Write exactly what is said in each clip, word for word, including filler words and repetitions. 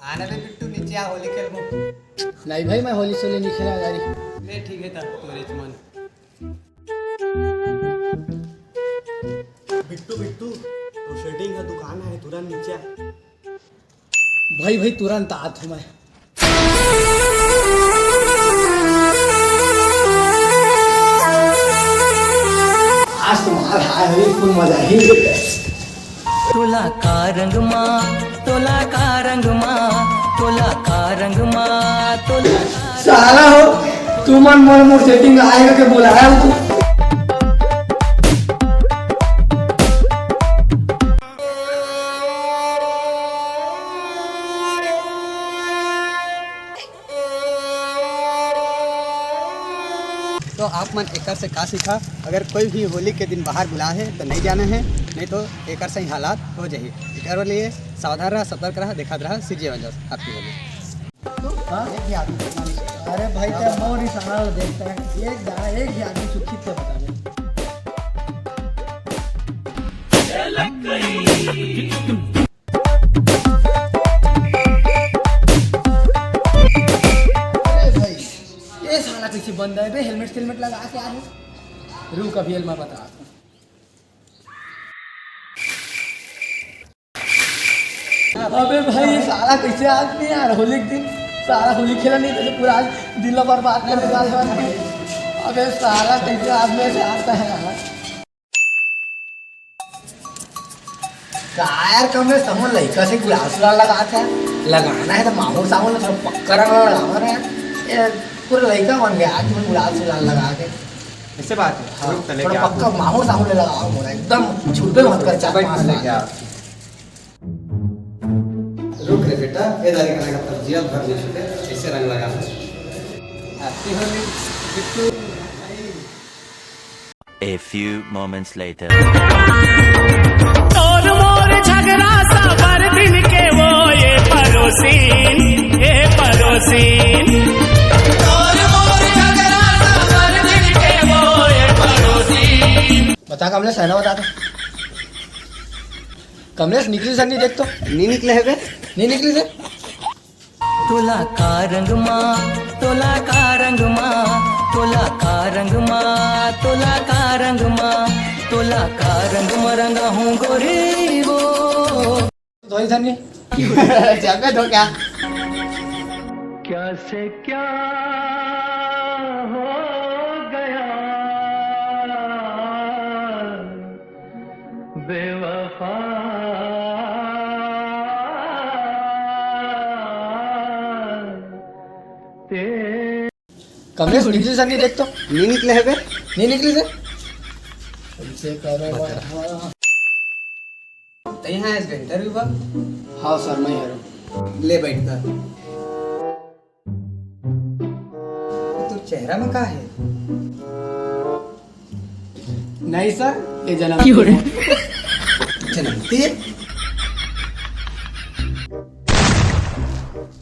आना बे बिट्टू, नीचे आ, होली खेलबो। नहीं भाई, मैं होली सोली नहीं खेला यारी। ले ठीक है, तब तोरे मन। बिट्टू, बिट्टू, तो सेटिंग का दुकान है, तुरंत नीचे आ। भाई, भाई, तुरंत आत हूँ मैं। आज तुम्हारा हाय होली, फुल मजा ही। तोला का रंग मा, तोला का रंग मा, तोला का रंग मा, तोला का रंग साला हो, तुमन मोर, मोर सेटिंग आएगा के बुलाया हो तू। तो आप मन एकर से का सीखा? अगर कोई भी होली के दिन बाहर बुला है तो नहीं जाना है, नहीं तो एकर से ही हालात हो जाही। एकर लिए सावधान रहा, सतर्क रहा, देखत रहा सीजी एवेंजर्स। Happy होली। हाँ? एक भी आदमी सुनना नहीं चाहिए। अरे भाई, तेरा मोर ही सहारा देखता है। एक दाना, एक भी आदमी सुखी से बता दे। अरे भाई, ये साला कैसे बंद है बे? हेलमेट सेलमेट लगा के आ रहे। रुक, अभी एलमा बता। अबे भाई, ये साला कैसे आदमी यार, होली के दिन साला होली खेला नहीं तो पूरा आज दिन ला बर्बाद कर देगा आज। अबे साला कैसे आदमी ऐसे आता है यार? का यार, कमलेश, तुमन लइका से गुलाल सुलाल लगात है? लगाना है तो माहौर साहब ने थोड़ा पक्का रंग लगावा ना यार। ये पूरा लइका बन गया आज, तुमन गुलाल सुलाल लगा के। ऐसे बात है। हाँ, रुक, तले थोड़ा क्या पक्का माहौर साहब ने लगावा मोरा, एकदम छुपे मत कर, चार पाँच साल। रुक रे बेटा, ये दारी का लगा, पर जिया भर नहीं छूटे, ऐसे रंग लगा। Happy Holi Bittu. A few moments later. तोर मोर झगड़ा साबर दिन के वो ये पड़ोसीन, ये पड़ोसीन। तोर मोर झगड़ा साबर दिन के वो ये पड़ोसीन। बता कमलेश, है ना, बता तो। कमलेश, निकली सर, नहीं देख तो। नहीं निकले है बे। नहीं निकली सर। तोला का रंग मा, तोला का रंग मा, तोला का रंग मा, तोला का रंग मा, तोला का रंग मा रंगा हूँ गोरी वो। धोई धनी। जबे धो क्या? क्या से क्या हो गया? बेवफा ते कमलेश, निकली सर, नहीं देख तो। नहीं निकले है बे। नहीं निकली सर। तई हाँ, आज इंटरव्यू बा। हाँ सर, मैं हूँ। ले बैठ कर। तो चेहरा में का है? नहीं सर, ये जन्म क्यों रे? जन्म तेल।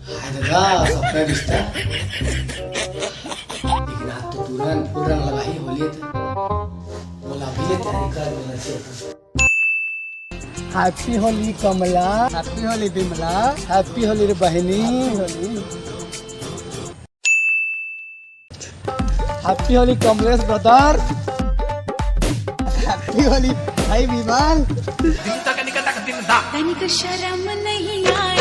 हाय दादा, सबका रिश्ता। लेकिन आज तो तुरंत फुल रंग लगाही होली था। बोला, अभी ले तैयारी कर लेना चाहिए था। Happy Holi Kamla. Happy Holi Vimla. Happy Holi रे बहिनी। Happy Holi. Happy Holi Kamlesh brother. Happy Holi भाई विमल। तनिक शर्म नहीं आ